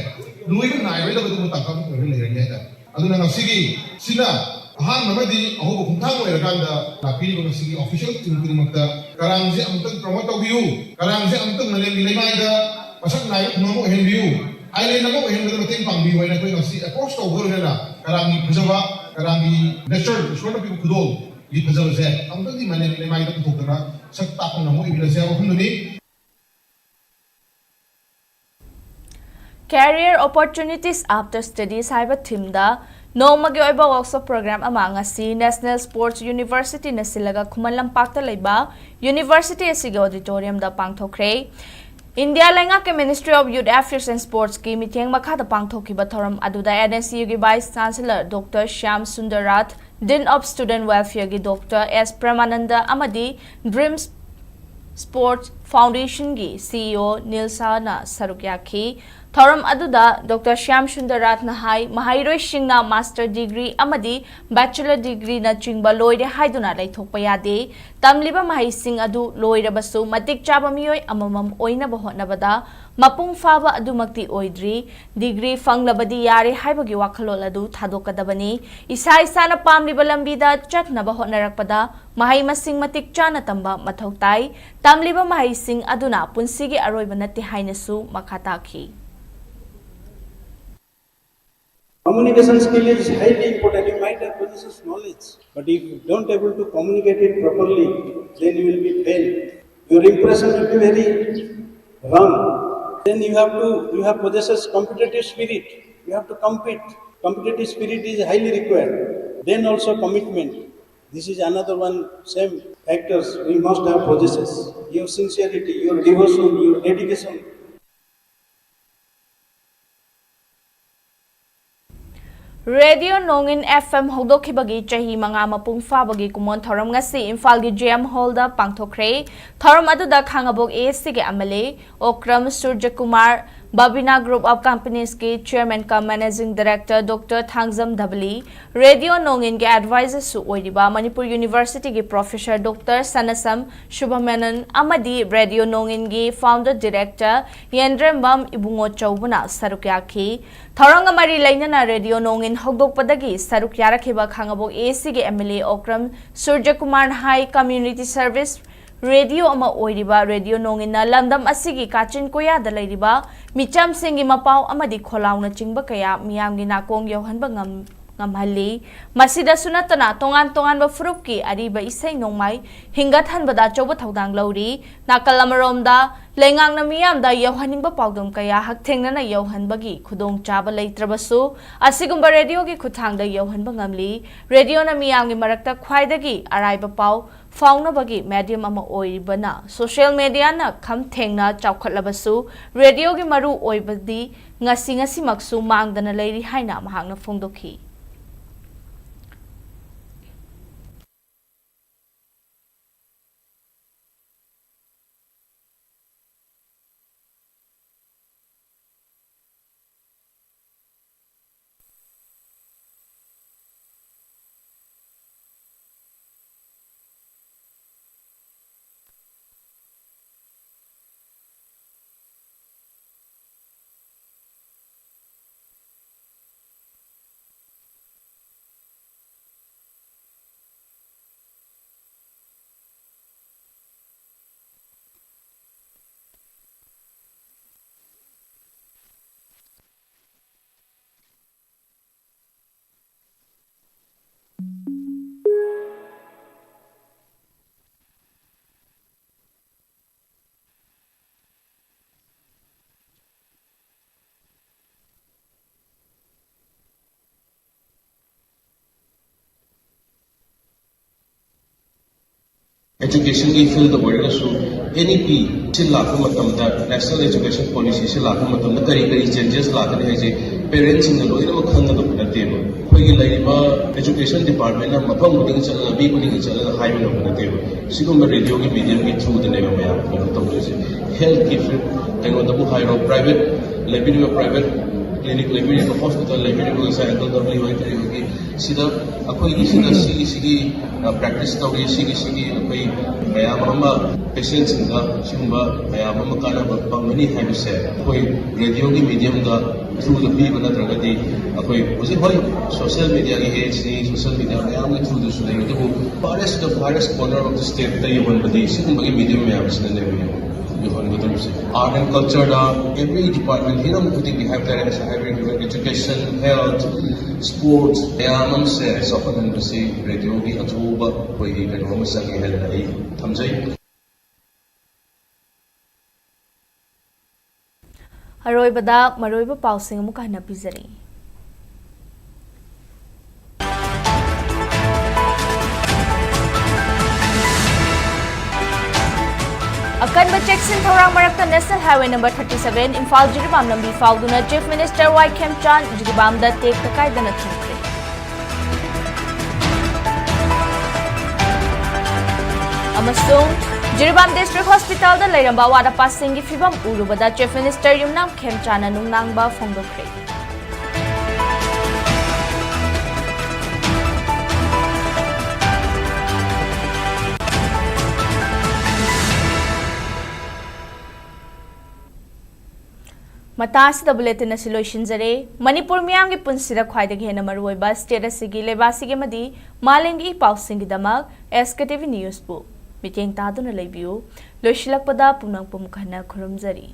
ꯂꯣꯏꯕ ꯅꯥꯏꯔꯣꯏꯗꯕ ꯑꯗꯨꯒꯨꯝꯕ ꯇꯥꯡꯀꯛ ꯑꯃ ꯑꯣꯏꯔꯒ ꯂꯩꯔꯅꯤ ꯍꯥꯏꯇꯥꯔꯦ꯫ ꯑꯗꯨꯅ ꯉꯁꯤꯒꯤ ꯁꯤꯅ ꯑꯍꯥꯟꯕ ꯑꯃꯗꯤ ꯑꯍꯧꯕ ꯈꯣꯡꯊꯥꯡ ꯑꯣꯏꯔꯀꯥꯟꯗ ꯂꯥꯛꯄꯤꯔꯤꯕ ꯉꯁꯤꯒꯤ official team ꯈꯨꯗꯤꯡꯃꯛꯇ ꯀꯔꯥꯡꯁꯦ ꯑꯃꯨꯛꯇꯪ promote ꯇꯧꯕꯤꯌꯨ, ꯀꯔꯥꯡꯁꯦ ꯑꯃꯨꯛꯇꯪ ꯃꯥꯂꯦꯝꯒꯤ ꯂꯩꯃꯥꯏꯗ ꯃꯁꯛ ꯅꯥꯏꯕ ꯈꯨꯡꯒꯪ ꯑꯃ ꯑꯣꯏꯍꯟꯕꯤꯌꯨ, island ꯑꯃ ꯑꯣꯏꯍꯟꯕꯗ ꯃꯇꯦꯡ ꯄꯥꯡꯕꯤꯌꯨ ꯍꯥꯏꯅ ꯑꯩꯈꯣꯏ ꯉꯁꯤ approach ꯇꯧꯕ ꯂꯣꯏꯅꯅ ꯀꯔꯥꯡꯒꯤ ꯐꯖꯕ, ꯀꯔꯥꯡꯒꯤ nature, ꯏꯁꯣꯔꯅ ꯄꯤꯕ ꯈꯨꯗꯣꯜꯒꯤ ꯐꯖꯕꯁꯦ ꯑꯃꯨꯛꯇꯪꯗꯤ ꯃꯥꯂꯦꯝꯒꯤ ꯂꯩꯃꯥꯏꯗ ꯄꯨꯊꯣꯛꯇꯅ ꯁꯛ ꯇꯥꯛꯄ ꯉꯝꯕ ꯑꯣꯏꯕꯤꯔꯁꯦ ꯍꯥꯏꯕ ꯋꯥꯐꯝꯗꯨꯅꯤ꯫ Career Opportunities After Studies ꯍꯥꯏꯕ themeꯗ ꯅꯣꯡꯃꯒꯤ ꯑꯣꯏꯕ workshop program ꯑꯃ ꯉꯁꯤ National Sports Universityꯅ ꯁꯤꯜꯂꯒ ꯈꯨꯃꯟ ꯂꯝꯄꯥꯛꯇ ꯂꯩꯕ university ꯑꯁꯤꯒꯤ auditoriumꯗ ꯄꯥꯡꯊꯣꯛꯈ꯭ꯔꯦ꯫ ꯏꯟꯗꯤꯌꯥ ꯂꯩꯉꯥꯛꯀꯤ Ministry of Youth Affairs and Sportsꯀꯤ ꯃꯤꯠꯌꯦꯡ ꯃꯈꯥꯗ ꯄꯥꯡꯊꯣꯛꯈꯤꯕ ꯊꯧꯔꯝ ꯑꯗꯨꯗ NSUꯒꯤ Vice Chancellor Doctor Shyam Sundar Raj, Dean of Student Welfareꯒꯤ Doctor S Premananda ꯑꯃꯗꯤ Dreams Sports Foundationꯒꯤ CEO ꯅꯤꯜ ꯁꯥꯍꯅ ꯁꯔꯨꯛ ꯌꯥꯈꯤ꯫ ꯊꯧꯔꯝ ꯑꯗꯨꯗ Doctor Shyam Sundar Rajꯅ ꯍꯥꯏ, ꯃꯍꯩꯔꯣꯏꯁꯤꯡꯅ master degree ꯑꯃꯗꯤ bachelor degreeꯅꯆꯤꯡꯕ ꯂꯣꯏꯔꯦ ꯍꯥꯏꯗꯨꯅ ꯂꯩꯊꯣꯛꯄ ꯌꯥꯗꯦ꯫ ꯇꯝꯂꯤꯕ ꯃꯍꯩꯁꯤꯡ ꯑꯗꯨ ꯂꯣꯏꯔꯕꯁꯨ ꯃꯇꯤꯛ ꯆꯥꯕ ꯃꯤꯑꯣꯏ ꯑꯃꯃꯝ ꯑꯣꯏꯅꯕ ꯍꯣꯠꯅꯕꯗ ꯃꯄꯨꯡ ꯐꯥꯕ ꯑꯗꯨꯃꯛꯇꯤ ꯑꯣꯏꯗ꯭ꯔꯤ꯫ Degree ꯐꯪꯂꯕꯗꯤ ꯌꯥꯔꯦ ꯍꯥꯏꯕꯒꯤ ꯋꯥꯈꯜꯂꯣꯟ ꯑꯗꯨ ꯊꯥꯗꯣꯛꯀꯗꯕꯅꯤ꯫ ꯏꯁꯥ ꯏꯁꯥꯅ ꯄꯥꯝꯂꯤꯕ ꯂꯝꯕꯤꯗ ꯆꯠꯅꯕ ꯍꯣꯠꯅꯔꯛꯄꯗ ꯃꯍꯩ ꯃꯁꯤꯡ ꯃꯇꯤꯛ ꯆꯥꯅ ꯇꯝꯕ ꯃꯊꯧ ꯇꯥꯏ꯫ ꯇꯝꯂꯤꯕ ꯃꯍꯩꯁꯤꯡ ꯑꯗꯨꯅ ꯄꯨꯟꯁꯤꯒꯤ ꯑꯔꯣꯏꯕ ꯅꯠꯇꯦ ꯍꯥꯏꯅꯁꯨ ꯃꯈꯥ ꯇꯥꯈꯤ꯫ Communication skill is highly important. You might have possesses knowledge, but if you don't able to communicate it properly, then you will be failed. Your impression will be very run, then you have to, you have possesses competitive spirit. You have to compete. Competitive spirit is highly required. Then also commitment. This is another one same factors we must have possesses. Your sincerity, your devotion, your dedication. Radio ꯅꯣꯡꯏꯟ F M ꯍꯧꯗꯣꯛꯈꯤꯕꯒꯤ ꯆꯍꯤ ꯃꯉꯥ ꯃꯄꯨꯡ ꯐꯥꯕꯒꯤ ꯀꯨꯝꯑꯣꯟ ꯊꯧꯔꯝ ꯉꯁꯤ ꯏꯝꯐꯥꯜꯒꯤ ꯖꯦ ꯑꯦꯝ ꯍꯣꯜꯗ ꯄꯥꯡꯊꯣꯛꯈ꯭ꯔꯦ꯫ ꯊꯧꯔꯝ ꯑꯗꯨꯗ ꯈꯥꯉꯕꯣꯛ ꯑꯦ ꯑꯦꯁ ꯁꯤꯒꯤ M L A Okram Surjakumar, Babina group of ꯀꯝꯄꯅꯤꯁꯀꯤ chairman cum managing director doctor Thangjam Dhabali, radio ꯅꯣꯡꯏꯟꯒꯤ ꯑꯦꯗꯚꯥꯏꯖꯔꯁꯨ ꯑꯣꯏꯔꯤꯕ ꯃꯅꯤꯄꯨꯔ ꯌꯨꯅꯤꯚꯔꯁꯤꯇꯤꯒꯤ ꯄ꯭ꯔꯣꯐꯦꯁꯔ ꯗꯣꯛꯇꯔ ꯁꯅꯁꯝ ꯁꯨꯕ꯭ꯔꯃꯅꯟ ꯑꯃꯗꯤ ꯔꯦꯗꯤꯑꯣ ꯅꯣꯡꯏꯟꯒꯤ ꯐꯥꯎꯟꯗꯔ ꯗꯥꯏꯔꯦꯛꯇꯔ ꯌꯦꯟꯗ꯭ꯔꯦꯝꯕꯝ ꯏꯕꯨꯡꯉꯣ ꯆꯧꯕꯅ ꯁꯔꯨꯛ ꯌꯥꯈꯤ꯫ ꯊꯧꯔꯝꯒ ꯃꯔꯤ ꯂꯩꯅꯅ ꯔꯦꯗꯤꯑꯣ ꯅꯣꯡꯏꯟ ꯍꯧꯗꯣꯛꯄꯗꯒꯤ ꯁꯔꯨꯛ ꯌꯥꯔꯛꯈꯤꯕ ꯈꯥꯉꯕꯣꯛ ꯑꯦ ꯁꯤꯒꯤ ꯑꯦꯝ ꯑꯦꯜ ꯑꯦ ꯑꯣꯀ꯭ꯔꯝ ꯁꯨꯔꯖꯀꯨꯃꯥꯔꯅ ꯍꯥꯏ, ꯀꯝꯃ꯭ꯌꯨꯅꯤꯇꯤ ꯁꯔꯚꯤꯁ ꯔꯦꯗꯤꯑꯣ ꯑꯃ ꯑꯣꯏꯔꯤꯕ ꯔꯦꯗꯤꯑꯣ ꯅꯣꯡꯏꯟꯅ ꯂꯝꯗꯝ ꯑꯁꯤꯒꯤ ꯀꯥꯆꯤꯟ ꯀꯣꯌꯥꯗ ꯂꯩꯔꯤꯕ ꯃꯤꯆꯝꯁꯤꯡꯒꯤ ꯃꯄꯥꯎ ꯑꯃꯗꯤ ꯈꯣꯜꯂꯥꯎꯅꯆꯤꯡꯕ ꯀꯌꯥ ꯃꯤꯌꯥꯝꯒꯤ ꯅꯥꯀꯣꯡ ꯌꯧꯍꯟꯕ ꯉꯝ-, ꯉꯝꯍꯜꯂꯤ꯫ ꯃꯁꯤꯗꯁꯨ ꯅꯠꯇꯅ ꯇꯣꯉꯥꯟ ꯇꯣꯉꯥꯟꯕ ꯐꯨꯔꯨꯞꯀꯤ ꯑꯔꯤꯕ ꯏꯁꯩ ꯅꯣꯡꯃꯥꯏ ꯍꯤꯡꯒꯠꯍꯟꯕꯗ ꯑꯆꯧꯕ ꯊꯧꯗꯥꯡ ꯂꯧꯔꯤ꯫ ꯅꯥꯀꯜ ꯑꯃꯔꯣꯝꯗ ꯂꯩꯉꯥꯛꯅ ꯃꯤꯌꯥꯝꯗ ꯌꯧꯍꯟꯅꯤꯡꯕ ꯄꯥꯎꯗꯝ ꯀꯌꯥ ꯍꯛꯊꯦꯡꯅꯅ ꯌꯧꯍꯟꯕꯒꯤ ꯈꯨꯗꯣꯡꯆꯥꯕ ꯂꯩꯇ꯭ꯔꯕꯁꯨ, ꯑꯁꯤꯒꯨꯝꯕ ꯔꯦꯗꯤꯑꯣꯒꯤ ꯈꯨꯠꯊꯥꯡꯗ ꯌꯧꯍꯟꯕ ꯉꯝꯂꯤ꯫ ꯔꯦꯗꯤꯑꯣꯅ ꯃꯤꯌꯥꯝꯒꯤ ꯃꯔꯛꯇ ꯈ꯭ꯋꯥꯏꯗꯒꯤ ꯑꯔꯥꯏꯕ ꯄꯥꯎ ꯐꯥꯎꯅꯕꯒꯤ ꯃꯦꯗꯤꯌꯝ ꯑꯃ ꯑꯣꯏꯔꯤꯕꯅ, ꯁꯣꯁꯤꯌꯦꯜ ꯃꯦꯗꯤꯌꯥꯅ ꯈꯝ ꯊꯦꯡꯅ ꯆꯥꯎꯈꯠꯂꯕꯁꯨ, ꯔꯦꯗꯤꯑꯣꯒꯤ ꯃꯔꯨ ꯑꯣꯏꯕꯗꯤ ꯉꯁꯤ ꯉꯁꯤꯃꯛꯁꯨ ꯃꯥꯡꯗꯅ ꯂꯩꯔꯤ ꯍꯥꯏꯅ ꯃꯍꯥꯛꯅ ꯐꯣꯡꯗꯣꯛꯈꯤ꯫ ꯑꯦꯖꯨꯀꯦꯁꯟꯒꯤ ꯐꯤꯜꯗ ꯑꯣꯏꯔꯒꯁꯨ, ꯑꯦꯟ ꯏ ꯄꯤ ꯁꯤ ꯂꯥꯛꯄ ꯃꯇꯝꯗ, ꯅꯦꯁꯅꯦꯜ ꯑꯦꯖꯨꯀꯦꯁꯟ ꯄꯣꯂꯤꯁꯤꯁꯤ ꯂꯥꯛꯄ ꯃꯇꯝꯗ ꯀꯔꯤ ꯀꯔꯤ ꯆꯦꯟꯖꯦꯁ ꯂꯥꯛꯀꯅꯤ ꯍꯥꯏꯁꯦ ꯄꯦꯔꯦꯟꯁꯁꯤꯡꯅ ꯂꯣꯏꯅꯃꯛ ꯈꯪꯒꯗꯧꯕ ꯅꯠꯇꯦꯕ꯫ ꯑꯩꯈꯣꯏꯒꯤ ꯂꯩꯔꯤꯕ ꯑꯦꯖꯨꯀꯦꯁꯟ ꯗꯤꯄꯥꯔꯠꯃꯦꯟꯅ ꯃꯐꯝ ꯈꯨꯗꯤꯡ ꯆꯠꯂꯒ, ꯃꯤ ꯈꯨꯗꯤꯡ ꯆꯠꯂꯒ ꯍꯥꯏꯕ ꯉꯝꯕ ꯅꯠꯇꯦꯕ꯫ ꯁꯤꯒꯨꯝꯕ ꯔꯦꯗꯤꯑꯣꯒꯤ ꯃꯦꯗꯤꯌꯝꯒꯤ ꯊ꯭ꯔꯨꯗꯅꯦꯕ ꯃꯌꯥꯝ ꯀꯩꯅꯣ ꯇꯧꯗꯣꯏꯁꯦ꯫ ꯍꯦꯜꯠꯀꯤ ꯐꯤꯜ, ꯀꯩꯅꯣꯗꯕꯨ ꯍꯥꯏꯔꯣ, ꯄ꯭ꯔꯥꯏꯚꯦꯠ ꯂꯩꯕꯤꯔꯤꯕ, ꯄ꯭ꯔꯥꯏꯚꯦꯠ ꯀ꯭ꯂꯤꯅꯤꯛ ꯂꯩꯕꯤꯔꯤꯕ, ꯍꯣꯁꯄꯤꯇꯥꯜ ꯂꯩꯕꯤꯔꯤꯕ, ꯉꯁꯥꯏ ꯑꯪꯀꯜ ꯗꯕ꯭ꯂꯤꯎ ꯍꯣꯏ ꯀꯔꯤ ꯍꯣꯏꯒꯤ ꯁꯤꯗ ꯑꯩꯈꯣꯏꯒꯤ ꯁꯤꯗ ꯁꯤꯒꯤ ꯁꯤꯒꯤ, ꯑ, ꯄ꯭ꯔꯦꯛꯇꯤꯁ ꯇꯧꯔꯤ, ꯁꯤꯒꯤ ꯁꯤꯒꯤ ꯑꯩꯈꯣꯏ ꯃꯌꯥꯝ ꯑꯃ ꯄꯦꯁꯦꯟꯁꯤꯡꯗ ꯁꯤꯒꯨꯝꯕ ꯃꯌꯥꯝ ꯑꯃ ꯀꯥꯟꯅꯕ ꯐꯪꯒꯅꯤ ꯍꯥꯏꯕꯁꯦ ꯑꯩꯈꯣꯏ ꯔꯦꯗꯤꯑꯣꯒꯤ ꯃꯦꯗꯤꯌꯝꯗ ꯊ꯭ꯔꯨꯗ ꯄꯤꯕ ꯅꯠꯇ꯭ꯔꯒꯗꯤ, ꯑꯩꯈꯣꯏ ꯍꯧꯖꯤꯛ ꯍꯣꯏ ꯁꯣꯁꯤꯌꯦꯜ ꯃꯦꯗꯤꯌꯥꯒꯤ ꯑꯦꯖꯅꯤ, ꯁꯣꯁꯤꯌꯦꯜ ꯃꯦꯗꯤꯌꯥ ꯃꯌꯥꯝꯒꯤ ꯊ꯭ꯔꯨꯗꯁꯨ ꯂꯩ, ꯑꯗꯨꯕꯨ farthest of farthest corner of the stateꯇ ꯌꯧꯍꯟꯕꯗꯤ ꯁꯤꯒꯨꯝꯕꯒꯤ ꯃꯦꯗꯤꯌꯝ ꯃꯌꯥꯝꯁꯤꯅꯅꯦꯕ ꯌꯧꯍꯟꯒꯗꯧꯔꯤꯁꯦ꯫ ꯑꯥꯔꯠ ꯑꯦꯟ ꯀꯜꯆꯔꯗ every department, ꯍꯤꯔꯝ ꯈꯨꯗꯤꯡꯒꯤ ꯍꯥꯏꯕ ꯇꯥꯔꯦ, ꯉꯁꯥꯏ ꯍꯥꯏꯕꯤꯔꯤꯕ education, health, sports ꯃꯌꯥꯝ ꯑꯃꯁꯦ ꯆꯥꯎꯈꯠꯍꯟꯕꯁꯤ ꯔꯦꯗꯤꯑꯣꯒꯤ ꯑꯆꯧꯕ ꯑꯩꯈꯣꯏꯒꯤ ꯀꯩꯅꯣ ꯑꯃ ꯆꯪꯉꯦ ꯍꯥꯏꯗꯅ ꯑꯩ ꯊꯝꯖꯩ꯫ ꯑꯔꯣꯏꯕꯗ ꯃꯔꯨꯑꯣꯏꯕ ꯄꯥꯎꯁꯤꯡ ꯑꯃꯨꯛ ꯍꯟꯅ ꯄꯤꯖꯔꯤ꯫ ꯑꯀꯟꯕ ꯆꯦꯛꯁꯤꯟ ꯊꯧꯔꯥꯡ ꯃꯔꯛꯇ National Highway number thirty seven Imphal Jiribam ꯂꯝꯕꯤ ꯐꯥꯎꯗꯨꯅ Chief Minister ꯋꯥꯏ ꯈꯦꯝꯆꯥꯟ ꯖꯤꯔꯤꯕꯥꯝꯗ ꯇꯦꯛꯇ ꯀꯥꯏꯗꯅ ꯊꯨꯡꯈ꯭ꯔꯦ꯫ ꯑꯃꯁꯨꯡ ꯖꯤꯔꯤꯕꯥꯝ District Hospitalꯗ ꯂꯩꯔꯝꯕ ꯑꯋꯥꯠ ꯑꯄꯥꯁꯤꯡꯒꯤ ꯐꯤꯚꯝ ꯎꯔꯨꯕꯗ Chief Minister ꯌꯨꯝꯅꯥꯝ ꯈꯦꯝꯆꯥꯟꯅ ꯅꯨꯡꯅꯥꯡꯕ ꯐꯣꯡꯗꯣꯛꯈ꯭ꯔꯦ꯫ ꯃꯇꯥꯡ ꯑꯁꯤꯗ ꯕꯨꯂꯦꯇꯤꯟ ꯑꯁꯤ ꯂꯣꯏꯁꯤꯟꯖꯔꯦ꯫ ꯃꯅꯤꯄꯨꯔ ꯃꯤꯌꯥꯝꯒꯤ ꯄꯨꯟꯁꯤꯗ ꯈ꯭ꯋꯥꯏꯗꯒꯤ ꯍꯦꯟꯅ ꯃꯔꯨꯑꯣꯏꯕ ꯁ꯭ꯇꯦꯠ ꯑꯁꯤꯒꯤ, ꯂꯩꯕꯥꯛ ꯑꯁꯤꯒꯤ ꯑꯃꯗꯤ ꯃꯥꯂꯦꯝꯒꯤ ꯏ ꯄꯥꯎꯁꯤꯡꯒꯤꯗꯃꯛ ꯑꯦꯁ ꯀꯦ ꯇꯤ ꯚꯤ ꯅ꯭ꯌꯨꯁꯄꯨ ꯃꯤꯠꯌꯦꯡ ꯇꯥꯗꯨꯅ ꯂꯩꯕꯤꯌꯨ꯫ ꯂꯣꯏꯁꯤꯜꯂꯛꯄꯗ ꯄꯨꯝꯅꯃꯛꯄꯨ ꯑꯃꯨꯛ ꯍꯟꯅ ꯈꯨꯔꯨꯝꯖꯔꯤ꯫